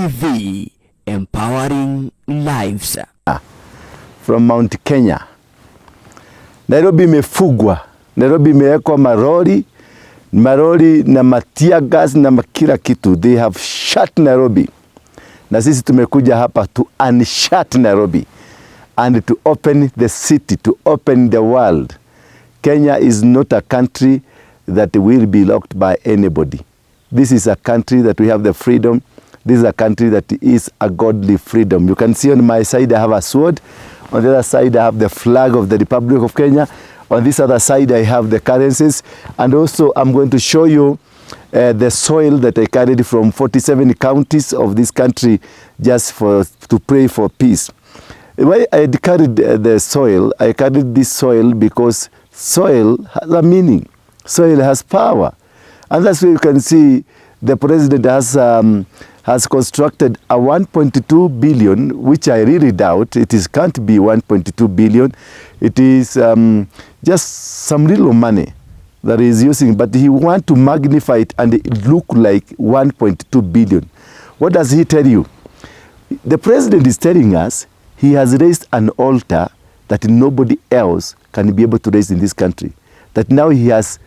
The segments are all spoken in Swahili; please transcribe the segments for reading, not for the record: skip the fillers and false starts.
TV, empowering lives. From Mount Kenya. Nairobi imefungwa. Nairobi imewekwa maroli, maroli na matear gas na kila kitu. They have shut Nairobi. Na sisi tumekuja hapa to unshut Nairobi and to open the city, to open the world. Kenya is not a country that will be locked by anybody. This is a country that we have the freedom. This is a country that is a godly freedom. You can see on my side I have a sword. On the other side I have the flag of the Republic of Kenya. On this other side I have the currencies. And also I'm going to show you the soil that I carried from 47 counties of this country just for to pray for peace. Why I carried the soil, I carried this soil because soil has a meaning. Soil has power. And that's why you can see the president has constructed a 1.2 billion, which I really doubt. It is can't be 1.2 billion. It is just some little money that he is using, but he want to magnify it and it look like 1.2 billion. What does he tell you? The president is telling us he has raised an altar that nobody else can be able to raise in this country. That now he has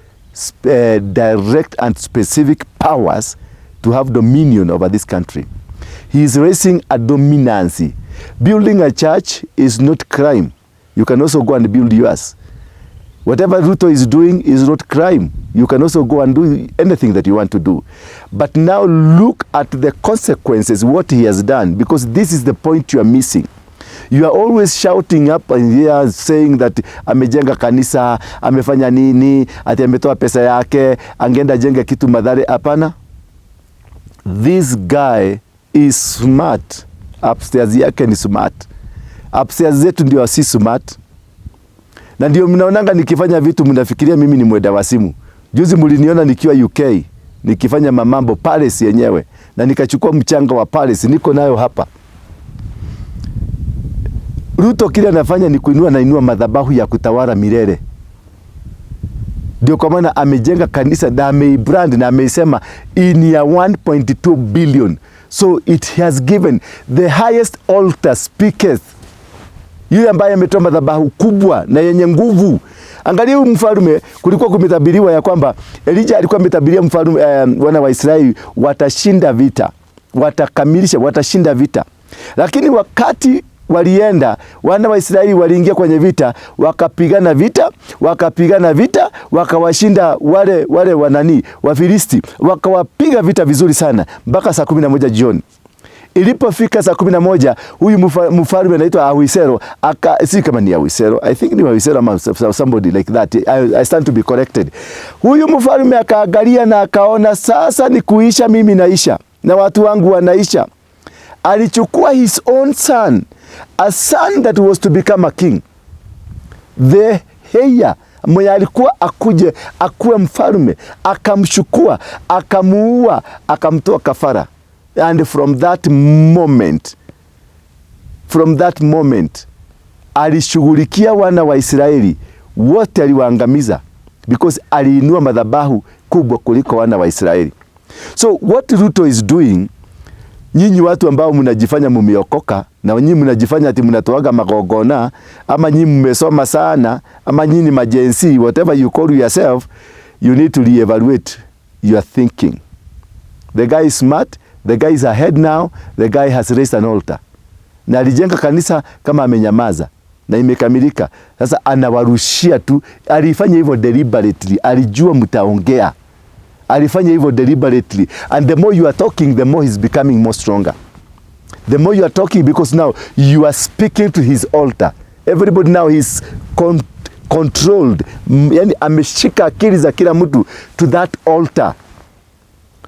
direct and specific powers to have dominion over this country. He is raising a dominancy. Building a church is not crime. You can also go and build yours. Whatever Ruto is doing is not crime. You can also go and do anything that you want to do. But now look at the consequences, what he has done, because this is the point you are missing. You are always shouting up and here saying that amejenga kanisa, amefanya nini, ati ametoa pesa yake, angeenda jenge kitu Mathare. Hapana. This guy is smart. Upstairs yake ni smart. Upstairs zetu ndio si smart. Na ndio mnaonanga nikifanya vitu mnafikiria mimi ni mwenda wazimu. Juzi mliniona nikiwa UK nikifanya mamambo Palace yenyewe na nikachukua mchanga wa Palace niko nayo hapa. Ruto kile anafanya ni kuinua na inua madhabahu ya kutawala milele. Ndio kwa maana amejenga kanisa na ameibrand na ameisema in ya 1.2 billion. So it has given the highest altar speaketh, yule ambaye ametoa madhabahu kubwa na yenye nguvu. Angalia huyu mfalme, kulikuwa kumetabiriwa ya kwamba Elijah alikuwa ametabiria mfalme wana wa Israeli watashinda vita, watakamilisha, watashinda vita, lakini wakati walienda wana wa Israeli waliingia kwenye vita, wakapigana vita, wakapigana vita, wakawashinda wale wanani Wafilisti, wakawapiga vita vizuri sana mpaka saa 11 jioni. Ilipofika saa 11 huyu mfalme anaitwa Ahuisero aka, si kama ni Ahuisero, I think ni Ahuisero ama somebody like that. I stand to be corrected. Huyu mfalme akaangalia na akaona sasa ni kuisha, mimi naisha na watu wangu wanaisha. Alichukua his own son, a son that was to become a king, the heir mwenye alikuwa akuje akuwe mfalme, akamchukua akamuua, akamtoa kafara. And from that moment alishughulikia wana wa Israeli wote, aliwaangamiza because aliinua madhabahu kubwa kuliko wana wa Israeli. So what Ruto is doing, nyinyi watu ambao mnajifanya mumeokoka na nyinyi mnajifanya ati mnatoaga magongona ama nyinyi mmesoma sana ama nyinyi ma Gen Z, whatever you call yourself, you need to reevaluate your thinking. The guy is smart, the guy is ahead now, the guy has raised an altar. Na alijenga kanisa kama amenyamaza na imekamilika. Sasa anawarushia tu, alifanya hivyo deliberately, alijua mtaongea. Alifanya hivyo deliberately, and the more you are talking, the more he's becoming more stronger. The more you are talking, because now you are speaking to his altar. Everybody now is controlled. Yani ameshika akili za kila mtu to that altar.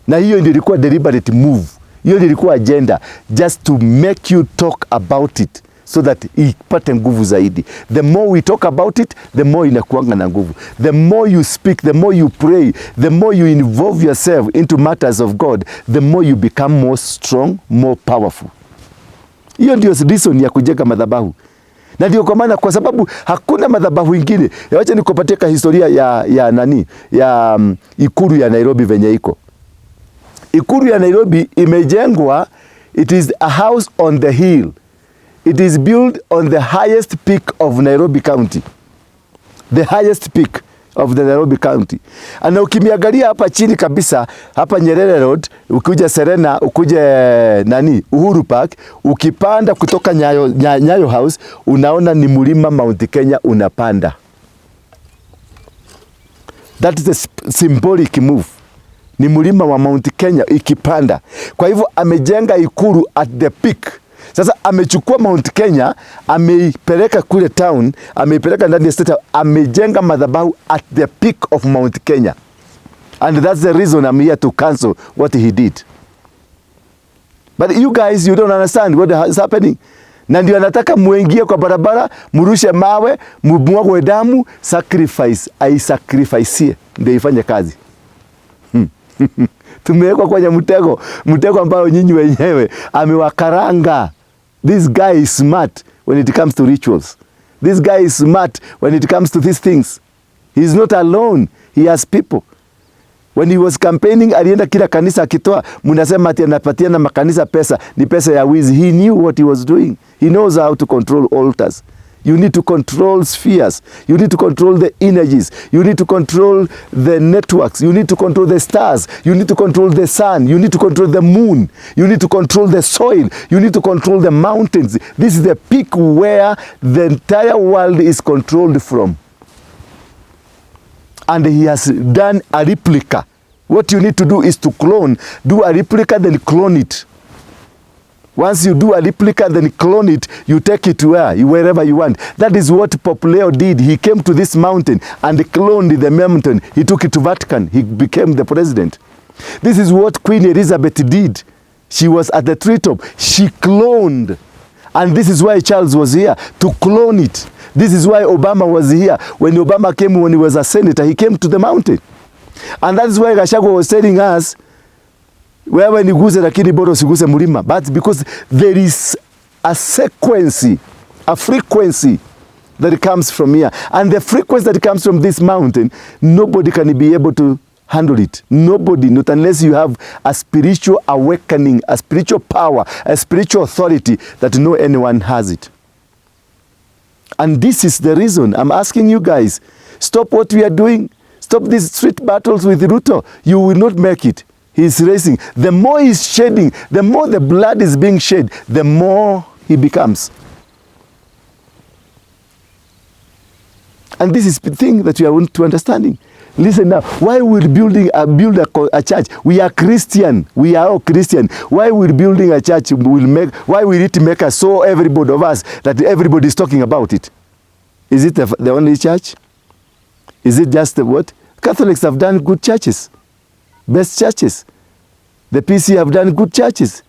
Na hiyo ndio ilikuwa deliberate move. Hiyo ndio ilikuwa agenda, just to make you talk about it so that ipate nguvu zaidi. The more we talk about it, the more inakuanga na nguvu. The more you speak, the more you pray, the more you involve yourself into matters of God, the more you become more strong, more powerful. Hiyo ndio reason ya kujenga madhabahu. Na ndio kwa maana, kwa sababu hakuna madhabahu ingine. Wacha nikupatie ka historia ya nani ya ikulu ya Nairobi venye iko. Ikulu ya Nairobi imejengwa It is a house on the hill. It is built on the highest peak of Nairobi County. The highest peak of the Nairobi County. Na ukimiangalia hapa chini kabisa, hapa Nyerere Road, ukikuja Serena, ukuje nani, Uhuru Park, ukipanda kutoka Nyayo House, unaona ni mlima Mount Kenya unapanda. That is a symbolic move. Ni mlima wa Mount Kenya ikipanda. Kwa hivyo amejenga ikulu at the peak. Sasa amechukua Mount Kenya, ameipeleka kule town, ameipeleka ndani ya state, amejenga madhabahu at the peak of Mount Kenya. And that's the reason I'm here to cancel what he did. But you guys, you don't understand what is happening. Na ndio anataka muingie kwa barabara, murushe mawe, mumwagwe damu, sacrifice, aisacrifice ndio ifanye kazi. Tumewekwa kwenye mtego, mtego ambao nyinyi wenyewe amewakaranga. This guy is smart when it comes to rituals. This guy is smart when it comes to these things. He is not alone. He has people. When he was campaigning, alienda kila kanisa akitoa, mnasema ati anapatiana makanisa pesa, ni pesa ya wizi. He knew what he was doing. He knows how to control altars. You need to control spheres. You need to control the energies. You need to control the networks. You need to control the stars. You need to control the sun. You need to control the moon. You need to control the soil. You need to control the mountains. This is the peak where the entire world is controlled from. And he has done a replica. What you need to do is to clone. Do a replica, then clone it. Once you do a replica, then clone it, you take it wherever you want. That is what Pope Leo did. He came to this mountain and cloned the mountain. He took it to Vatican. He became the president. This is what Queen Elizabeth did. She was at the treetop. She cloned. And this is why Charles was here, to clone it. This is why Obama was here. When Obama came, when he was a senator, he came to the mountain. And that is why Gachagua was telling us, wewe niguse lakini bora usiguse mlima. But because there is a sequence, a frequency that comes from here. And the frequency that comes from this mountain, nobody can be able to handle it. Nobody, not unless you have a spiritual awakening, a spiritual power, a spiritual authority that no anyone has it. And this is the reason I'm asking you guys, stop what we are doing. Stop these street battles with Ruto. You will not make it. He's racing. The more he's shedding, the more the blood is being shed, the more he becomes. And this is the thing that we are want to understanding. Listen now, why we're building a build a church? We are Christian. We are all Christian. Why we're building a church will make, why will it make us so everybody of us that everybody is talking about it? Is it the only church? Is it just the what? Catholics have done good churches, best churches. The PC have done good churches.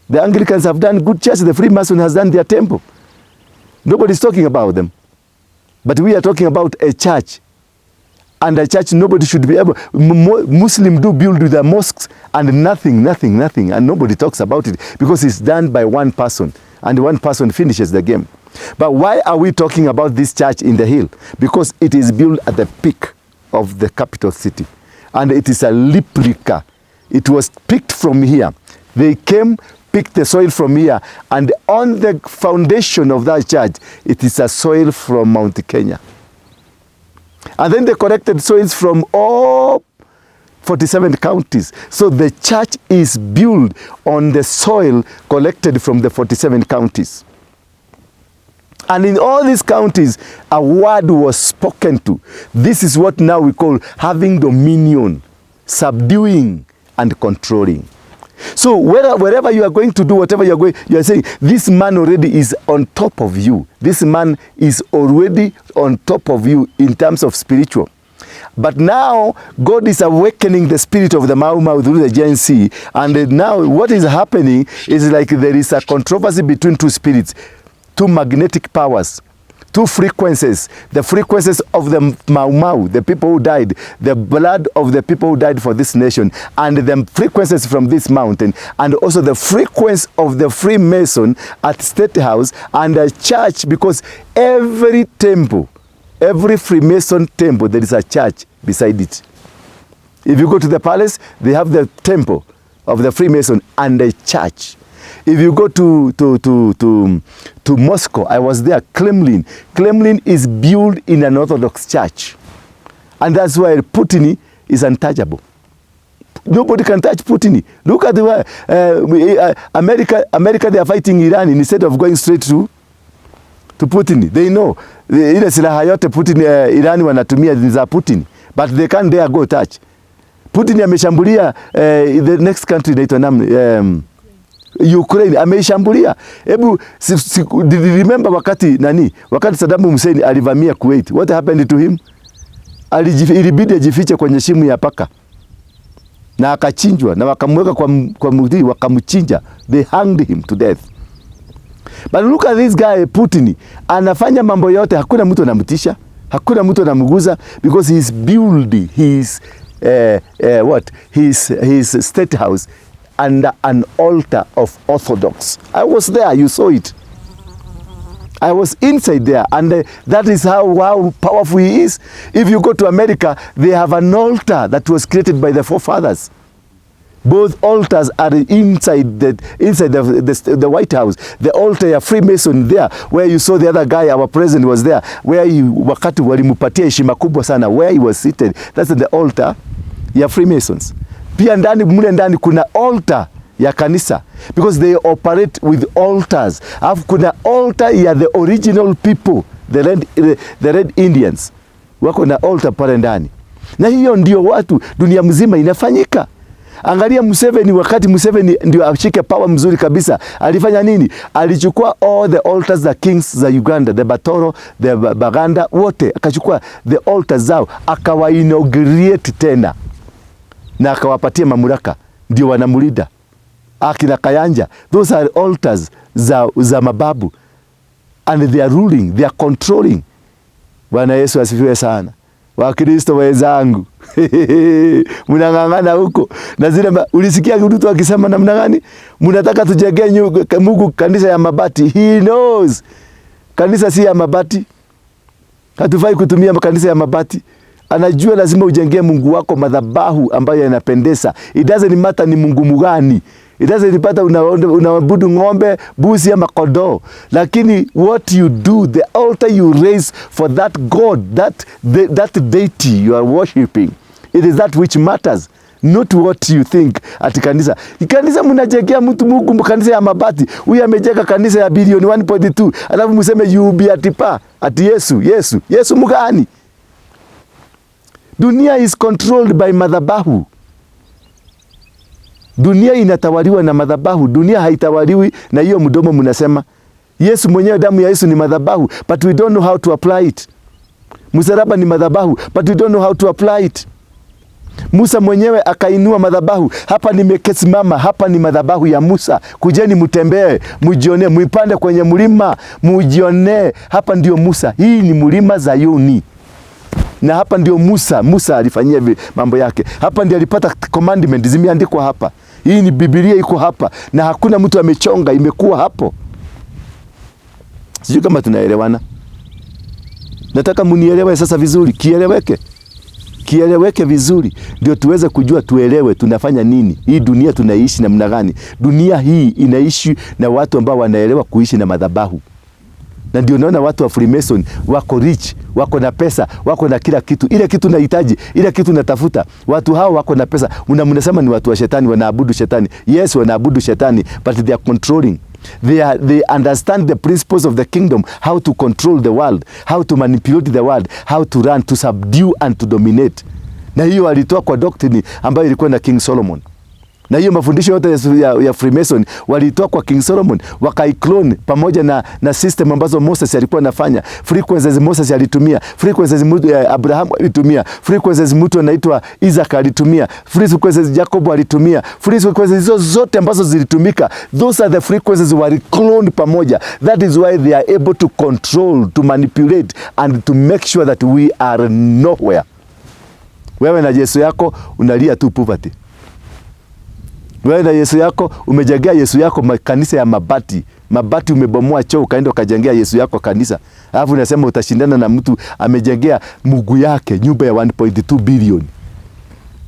The Anglicans have done good churches. The Freemason has done their temple. Nobody's talking about them. But we are talking about a church. And a church, nobody should be able. Muslim do build their mosques and nothing, nothing, nothing. And nobody talks about it because it's done by one person. And one person finishes the game. But why are we talking about this church in the hill? Because it is built at the peak of the capital city. And it is a replica. It was picked from here. They came, picked the soil from here, and on the foundation of that church, it is a soil from Mount Kenya. And then they collected soils from all 47 counties. So the church is built on the soil collected from the 47 counties. And in all these counties, a word was spoken to. This is what now we call having dominion, subduing and controlling. So wherever you are going to do whatever you are going, you are saying, this man already is on top of you. This man is already on top of you in terms of spiritual. But now God is awakening the spirit of the Mau Mau through the Gen Z. And now what is happening is like there is a controversy between two spirits, two magnetic powers, two frequencies, the frequencies of the Mau Mau, the people who died, the blood of the people who died for this nation, and the frequencies from this mountain, and also the frequency of the Freemason at State House and the church, because every temple, every Freemason temple, there is a church beside it. If you go to the palace, they have the temple. of the Freemason and the church. If you go to Moscow, I was there, Kremlin. Kremlin is built in an Orthodox church. And that's why Putin is untouchable. Nobody can touch Putin. Look at the way America, they are fighting Iran instead of going straight to Putin. They know ile silaha yote Putin, Iran wanatumia ni za Putin, but they can't dare go touch. Putin ameshambulia the next country inaitwa nani? Ukraine ameishambulia. Hebu did you remember wakati nani? Wakati Saddam Hussein alivamia Kuwait, what happened to him? Ilibidi ajifiche kwenye shimo ya paka na akachinjwa na wakamweka kwa mti, wakamchinja. They hanged him to death. But look at this guy Putin, anafanya mambo yote, hakuna mtu anamtisha, hakuna mtu anamguza because he's building his what his state house under an altar of Orthodox. I was there, you saw it. I was inside there, and that is how powerful he is. If you go to America, they have an altar that was created by the forefathers. Both altars are inside the White House. The altar ya Freemason there, where you saw the other guy, our president was there, where he, wakati walimpatia heshima kubwa sana, where he was seated. That's the altar ya Freemasons. Pia ndani mle ndani kuna altar ya kanisa because they operate with altars. Alafu kuna altar ya the original people, the Red Indians wako na altar pale ndani, na hiyo ndio watu dunia mzima inafanyika. Angalia Museveni, wakati Museveni ndio ashike power mzuri kabisa, alifanya nini? Alichukua all the altars za kings za Uganda, the Batoro, the Baganda, wote akachukua the altars zao akawa inaugurate tena na akawapatia mamlaka, ndio wanamlinda akina Kayanja. Those are altars za mababu and they are ruling, they are controlling. Bwana Yesu asifiwe sana. Wakristo wenzangu, mnang'ang'ana huko na zile ulisikia mtu akisema namna gani? Mnataka tujengee Mungu kanisa ya mabati. He knows kanisa si ya mabati. Hatufai kutumia kanisa ya mabati. Anajua lazima ujengee Mungu wako madhabahu ambayo yanapendeza. It doesn't matter ni Mungu mgani. It doesn't matter unaabudu ng'ombe, buzi ama kondoo. Lakini what you do, the altar you raise for that God, that deity you are worshiping, it is that which matters. Not what you think ati kanisa. Kanisa mnajengea mtu Mungu kanisa ya mabati. Huyu amejenga kanisa ya bilioni 1.2. Alafu mseme you be ati pa, ati Yesu, Yesu, Yesu mgani? Dunia is controlled by madhabahu. Dunia inatawaliwa na madhabahu. Dunia haitawaliwi na hiyo mdomo mnasema. Yesu mwenyewe, damu ya Yesu ni madhabahu, but we don't know how to apply it. Msalaba ni madhabahu, but we don't know how to apply it. Musa mwenyewe akainua madhabahu. Hapa nimesimama, hapa ni madhabahu ya Musa. Kujeni mtembee, mjionee, muipande kwenye mlima, mjionee. Hapa ndio Musa. Hii ni mlima Zayuni. Na hapa ndio Musa alifanyia mambo yake. Hapa ndio alipata commandment zimeandikwa hapa. Hii ni Biblia iko hapa na hakuna mtu amechonga, imekuwa hapo. Sijui kama tunaelewana. Nataka munielewe sasa vizuri, kieleweke. Kieleweke vizuri ndio tuweze kujua, tuelewe tunafanya nini. Hii dunia tunaishi namna gani? Dunia hii inaishi na watu ambao wanaelewa kuishi na madhabahu. Na ndio naona watu wa Freemason wako rich, wako na pesa, wako na kila kitu. Ile kitu nahitaji, ile kitu natafuta. Watu hao wako na pesa. Mnasema ni watu wa shetani, wanaabudu shetani. Yes, wanaabudu shetani, but they are controlling. They understand the principles of the kingdom, how to control the world, how to manipulate the world, how to run, to subdue and to dominate. Na hiyo alitoa kwa doctrine ambayo ilikuwa na King Solomon. Na hiyo mafundisho yote ya Freemason walitoa kwa King Solomon, wakaiclone pamoja na system ambazo Moses alikuwa anafanya. Frequencies Moses alitumia, frequencies Abraham alitumia, frequencies mtu anaitwa Isaac alitumia, frequencies Jacob alitumia, frequencies hizo zote ambazo zilitumika, those are the frequencies wali clone pamoja. That is why they are able to control, to manipulate and to make sure that we are nowhere. Wewe na Yesu yako unalia tu poverty. Wewe na Yesu yako umejengea Yesu yako kanisa ya mabati. Mabati umebomoa choo ukaenda ukajengea Yesu yako kanisa. Alafu unasema utashindana na mtu amejengea Mungu yake nyumba ya 1.2 billion.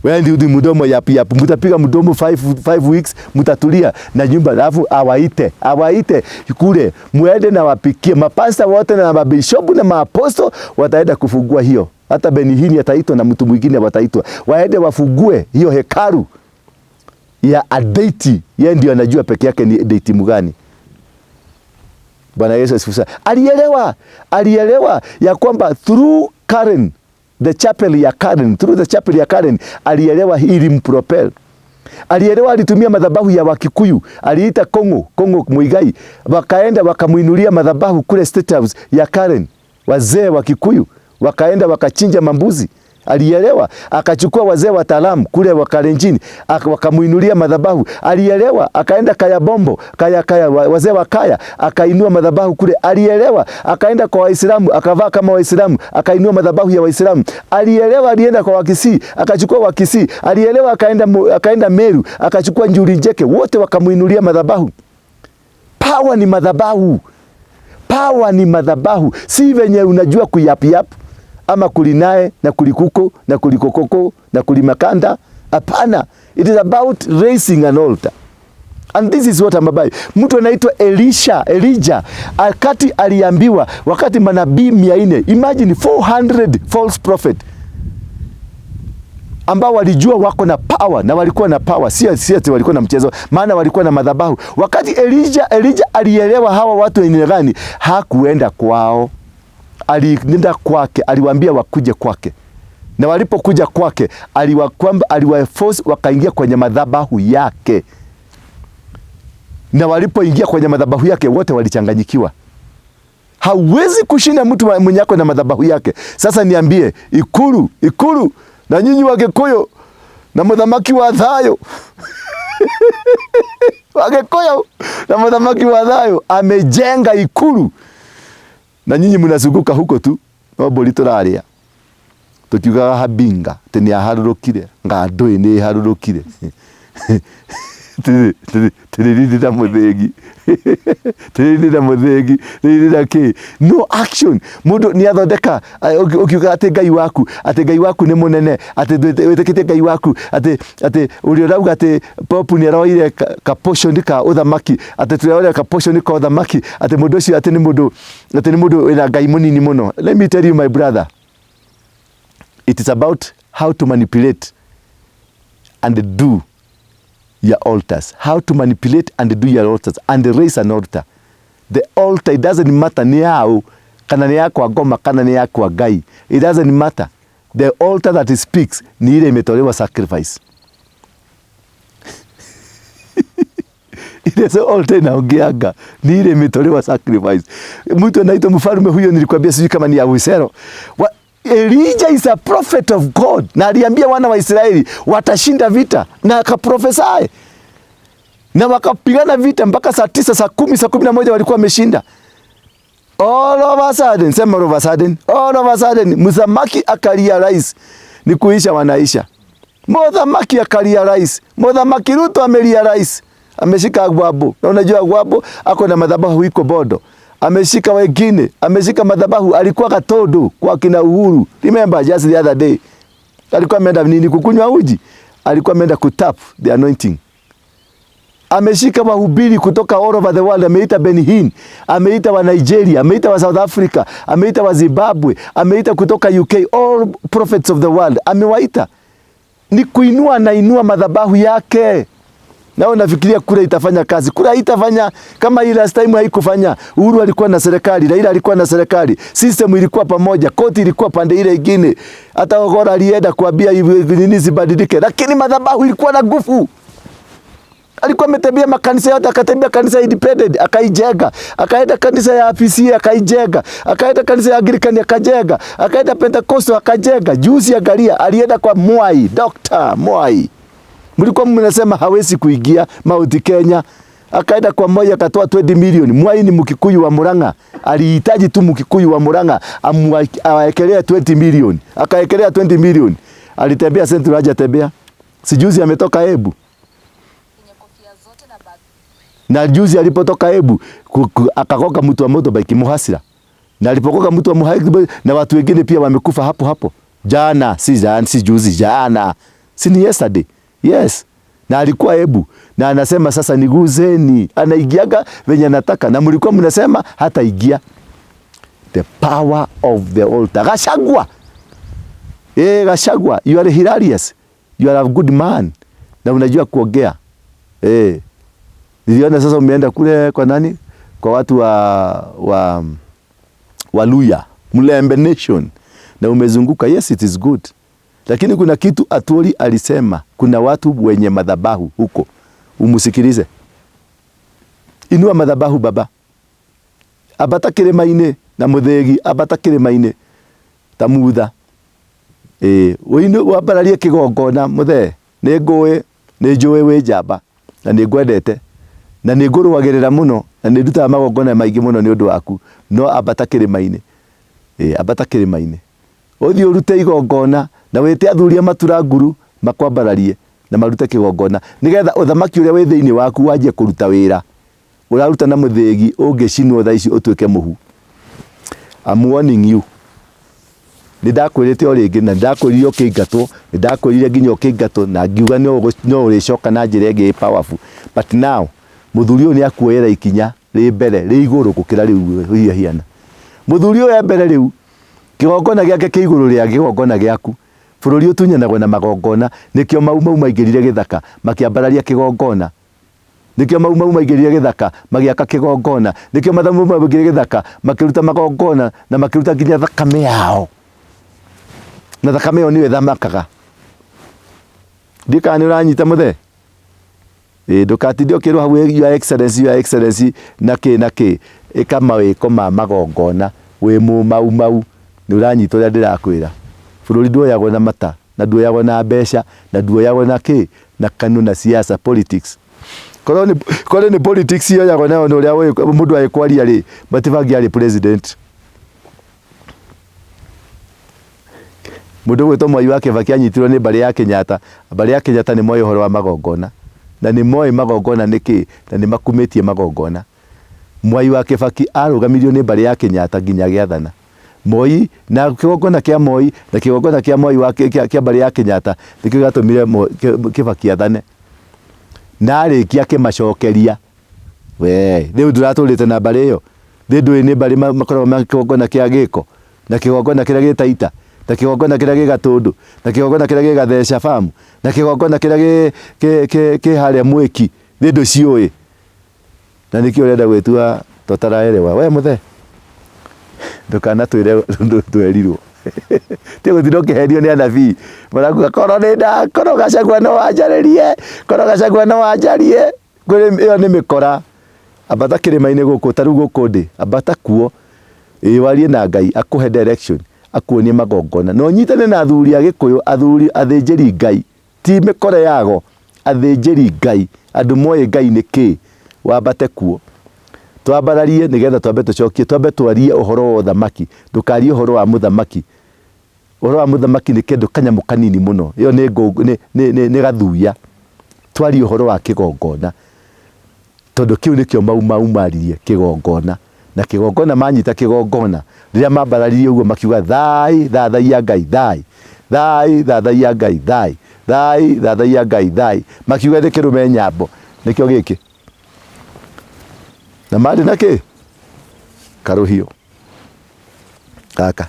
Wewe ndio mdomo yap yap, mtapiga mdomo 5 weeks, mtatulia na nyumba, alafu awaite kule muende na wapikie. Mapasta wote na mabishopu na maaposto wataenda kufungua hiyo. Hata Benny Hinn ataitwa na mtu mwingine wataitwa, waende wafungue hiyo hekalu ya a deity. Yeye ndio anajua peke yake ni deity mgani. Bwana Yesu asifiwe sana. Alielewa ya kwamba through Karen, the chapel ya Karen, through the chapel ya Karen, alielewa hii ilimpropel. Alielewa, alitumia madhabahu ya Wakikuyu, aliita Kongo Muigai, wakaenda wakamuinulia madhabahu kule State House ya Karen, wazee wa Kikuyu wakaenda wakachinja mambuzi. Alielewa, akachukua wazee wataalamu kule wa Kalenjin, wakamuinulia madhabahu. Alielewa, akaenda Kaya Bombo, Kaya Kaya, wazee wa Kaya, akainua madhabahu kule. Alielewa, akaenda kwa Waislamu, akavaa kama Waislamu, akainua madhabahu ya Waislamu. Alielewa, alienda kwa Wakisii, akachukua Wakisii. Alielewa, akaenda Meru, akachukua Njuri Njeke, wote wakamuinulia madhabahu. Power ni madhabahu. Power ni madhabahu. Si venye unajua kuyap-yap ama kulinae na kulikuko na kulikokoko na kulimakanda. Hapana, it is about raising an altar. And this is what I'm about. Mtu anaitwa Elisha, Elijah, wakati aliambiwa, wakati manabii 400, imagine 400 false prophet ambao walijua wako na power, na walikuwa na power, si ati walikuwa na mchezo, maana walikuwa na madhabahu. Wakati Elijah alielewa hawa watu ni gani, hakuenda kwao. Alienda kwake, aliwaambia wakuje kwake. Na walipokuja kwake, aliwaforce wakaingia kwenye madhabahu yake. Na walipoingia kwenye madhabahu yake wote walichanganyikiwa. Hauwezi kushinda mtu mwenye ako na madhabahu yake. Sasa niambie, ikulu na nyinyi wa Gikuyu na muthamaki wa thayo. Wa Gikuyu na muthamaki wa thayo amejenga ikulu. Na nyinyi mnazunguka huko tu, no mbũri tũrarĩa. Tukiugaga habinga, atĩ nĩ aharũrũkire, ngandũĩ nĩ ĩharũrũkire. Tĩrĩrĩra mũthĩgi. Tĩrĩrĩra mũthĩgi, tĩrĩrĩra kĩ. No action. Mũndũ nĩ athondeka, ũkiuga atĩ Ngai waku, atĩ Ngai waku nĩ mũnene, atĩ wĩtĩkĩtie Ngai waku, atĩ ũrĩa ũrauga atĩ Pope nĩ aroire ka portion ka ũthamaki, atĩ tũroire ka portion ka ũthamaki, atĩ mũndũ ũcio atĩ nĩ mũndũ, atĩ nĩ mũndũ wĩna Ngai mũnini mũno. Let me tell you, my brother, it is about how to manipulate and do your altars. How to manipulate and do your altars and raise an altar. The altar, it doesn't matter ni yao, kana ni yako ngoma, kana ni yako Ngai. It doesn't matter. The altar that speaks ni ile imetolewa sacrifice. Ile sio altar inaongeaga, ni ile imetolewa sacrifice. Mtu anaitwa mfalme huyo, nilikwambia sijui kama ni Ahasuerus. Elijah is a prophet of God. Na aliambia wana wa Israeli watashinda vita, na akaprophesy. Na wakapigana vita mpaka saa 9, saa 10, saa 11 walikuwa wameshinda. All of a sudden, sema all of a sudden, all of a sudden, muthamaki akarealize ni kuisha wanaisha. Muthamaki akarealize, Muthamaki Ruto amerealize, ameshika Agwambo. Na unajua Agwambo ako na madhabahu iko Bondo. Ameshika wengine, ameshika madhabahu, alikuwa Katodo kwa kina Uhuru. Remember just the other day. Alikuwa ameenda nini kukunywa uji? Alikuwa ameenda kutap the anointing. Ameshika wahubiri kutoka all over the world, ameita Benny Hinn, ameita wa Nigeria, ameita wa South Africa, ameita wa Zimbabwe, ameita kutoka UK, all prophets of the world, amewaita. Ni kuinua na inua madhabahu yake. Na wewe unafikiria kura itafanya kazi? Kura haitafanya. Kama hii last time haikufanya. Uhuru alikuwa na serikali, Raila alikuwa na serikali, system ilikuwa pamoja, koti ilikuwa pande ile ingine. Hata Ogolla alienda kuambia hivi nini zibadilike, lakini madhabahu ilikuwa na nguvu. Alikuwa ametembea makanisa yote, akatembea kanisa ya Independent akaijenga, akaenda kanisa ya APC akaijenga, akaenda kanisa ya Anglican akajenga, akaenda Pentecostal akajenga. Juzi angalia, alienda kwa Mwai, Dr. Mwai. Mlikuwa mnasema hawezi kuingia Mount Kenya. Akaenda kwa Moi akatoa 20 million. Mwai ni Mkikuyu wa Murang'a. Alihitaji tu Mkikuyu wa Murang'a awekelee 20 million. Akawekelea 20 million. Alitembea Central, hajatembea. Si juzi ametoka Embu. Na juzi alipotoka Embu akakoka mtu wa motorbike muhasira. Na alipokoka mtu wa muhasira na watu wengine pia wamekufa hapo hapo. Jana, si jana, si juzi, jana. Si ni yesterday? Yes. Na alikuwa Ebu na anasema sasa niguzeni, anaingiaga venye anataka, na mlikuwa mnasema hata ingia. The power of the altar. Gachagua. Gachagua, you are hilarious. You are a good man. Na unajua kuongea. Niliona sasa umeenda kule kwa nani? Kwa watu wa Luya, Mlembe Nation. Na umezunguka. Yes, it is good. Lakini kuna kitu Atwoli alisema, kuna watu wenye madhabahu huko. Umusikilize. Inua madhabahu baba. Abata kĩrĩma-inĩ na mũthĩgi, abata kĩrĩma-inĩ ta mutha. Wambararie kĩgongona mũthee. Nĩ ngũĩ, nĩ njũĩ wĩ njamba na nĩ ngwendete na nĩ ngũrũagĩrĩra mũno na nĩ ndutaga magongona maingĩ mũno nĩ ũndũ waku, no ambata kĩrĩma-inĩ. Ambata kĩrĩma-inĩ. Ũthiĩ ũrute igongona na wĩte athuri a matura nguru makwambararie na marute kĩgongona nĩgetha ũthamaki ũrĩa wĩ thĩinĩ waku wanjie kũruta wĩra. Ũraruta na mũthĩgi ũngĩcinwo thaa ici ũtuĩke mũhu. I'm warning you. Nĩ ndakwĩrĩte o rĩngĩ na ndakwĩrire ũkĩingatwo, nĩ ndakwĩrire nginya ũkĩingatwo na ngiuga no ũrĩcoka na njĩra ĩngĩ ĩ powerful. But now mũthuri ũyũ nĩ akuoyera ikinya rĩ mbere rĩ igũrũ gũkĩra rĩu hihiana. Mũthuri ũyũ e mbere rĩu kĩgongona gĩake kĩ igũrũ rĩa kĩgongona gĩaku. Bũrũri ũtunyanagwo na magongona, nĩkĩo Mau Mau maingĩrire gĩthaka makĩambararia kĩgongona. Nĩkĩo Mau Mau maingĩrire gĩthaka magĩaka kĩgongona. Nĩkĩo Mathamu maingĩrire gĩthaka makĩruta magongona na makĩruta nginya thakame yao. Na thakame ĩyo nĩyo ĩthamakaga. Ndiũĩ kana nĩ ũranyita mũthee? Ndũkatinde ũkĩrwo hau Your Excellency, Your Excellency na kĩ na kĩ. Ĩka mawĩko ma magongona wĩ mũmau mau. Nĩ ũranyita ũrĩa ndĩrakwĩra. Bũrũri nduoyagwo na mata na nduoyagwo na mbeca na nduoyagwo na kĩ na kanua na siasa politics. Korwo nĩ politics yoyagwo nayo nĩ ũrĩa mũndũ agĩkwaria rĩ, matibangi arĩ president. Mũndũ ũgwĩtwo Mwai wa Kibaki anyitirwo nĩ mbarĩ ya Kenyatta. Mbarĩ ya Kenyatta nĩ moĩ ũhoro wa magongona na nĩ moĩ magongona nĩ kĩ na nĩ makumĩtie magongona. Mwai wa Kibaki arũgamirio nĩ mbarĩ ya Kenyatta nginya agĩathana. Moi na kĩgongona kĩa Moi na kĩgongona kĩa Moi wa kĩa mbarĩ ya Kenyatta nĩkĩo gĩatũmire Kibaki athane. Na arĩkia akĩmacokeria. We, rĩu ndũratũrĩte na mbarĩ ĩyo. Thĩ ndũĩ nĩ mbarĩ makoragwo na kĩgongona kĩa gĩko na kĩgongona kĩrĩa gĩ Taita na kĩgongona kĩrĩa gĩ Gatũndũ na kĩgongona kĩrĩa gĩ Gatheca farm na kĩgongona kĩrĩa kĩ harĩa Mwĩki. Thĩ ndũciũĩ. Na nĩkĩo ũrenda gwĩtua tũtaraerewa. We mũthee, ndũkanatwĩre twerirwo. Ti gũtinda ũkĩherio nĩ anabii marakuga korwo nĩ nda, korwo Gachagua no wanjarĩrie, korwo Gachagua no wanjarie. Ĩyo nĩ mĩkora. Ambata kĩrĩma-inĩ gũkũ, ta rĩu gũkũ ndĩ, ambata kuo. Warie na Ngai akũhe direction, akuonie magongona. Na ũnyitane na athuri a Gĩkũyũ, athuri athĩnjĩri Ngai, ti mĩkora yago, athĩnjĩri Ngai, andũ moĩ Ngai nĩ kĩ, wambate kuo. Twambararie nĩgetha twambe tũcokie, twambe twarie ũhoro wa ũthamaki. Ndũkarie ũhoro wa mũthamaki. Ũhoro wa mũthamaki nĩ kĩndũ kanyamũ kanini mũno. Ĩyo nĩ gathuya. Twarie ũhoro wa kĩgongona. Tondũ kĩu nĩkĩo Mau Mau maririe kĩgongona. Na kĩgongona manyita kĩgongona. Rĩrĩa mambararirie ũguo makiuga thai, thathaiya Ngai, thai. Thai, thathaiya Ngai, thai. Thai, thathaiya Ngai, thai. Makiuga nĩ kĩrũme nyambo. Nĩkĩo gĩkĩ. Na marĩ na kĩ? Karũhiũ. Gaka.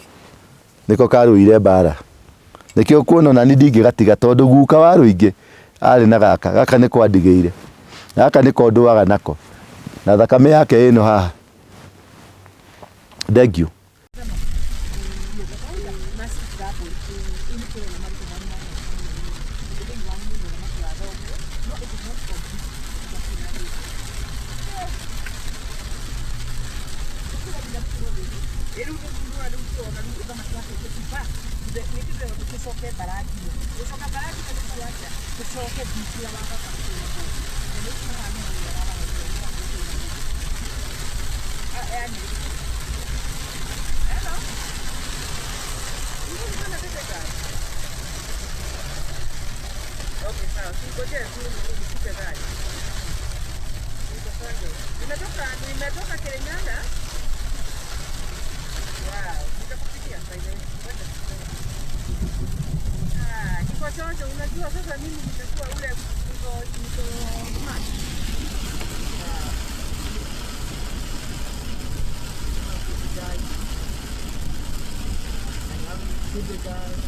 Nĩko karũire mbara. Nĩkĩo kuona ona niĩ ndingĩgatiga tondũ guka wa rũingĩ arĩ na gaka. Gaka nĩko andigĩire. Gaka nĩko ndũaga nako. Na thakame yake ĩno haha. Thank you. Nimetoka Kirinyaga. Wow, nitakupigia by the way. Ah, niko chonjo, unajua sasa mimi nimekuwa ule niko smart. Ah. Guys. I love you, guys.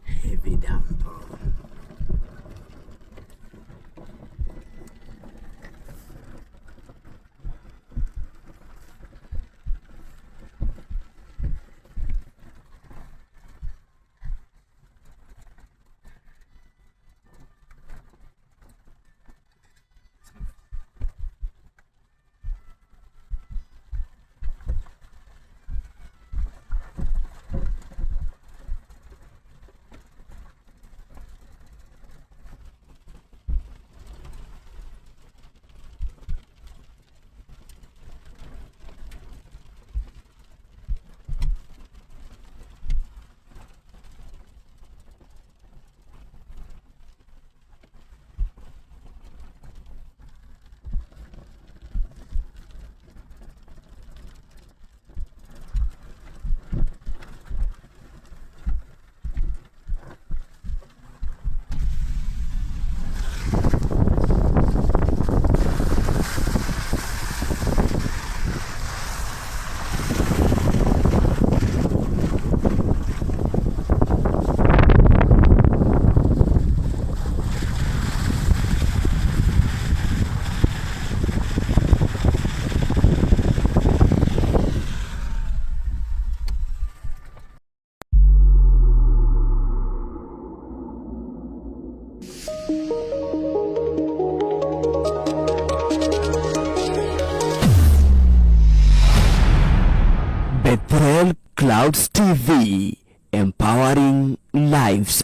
Heavy downpour. Bethel Clouds TV, empowering lives.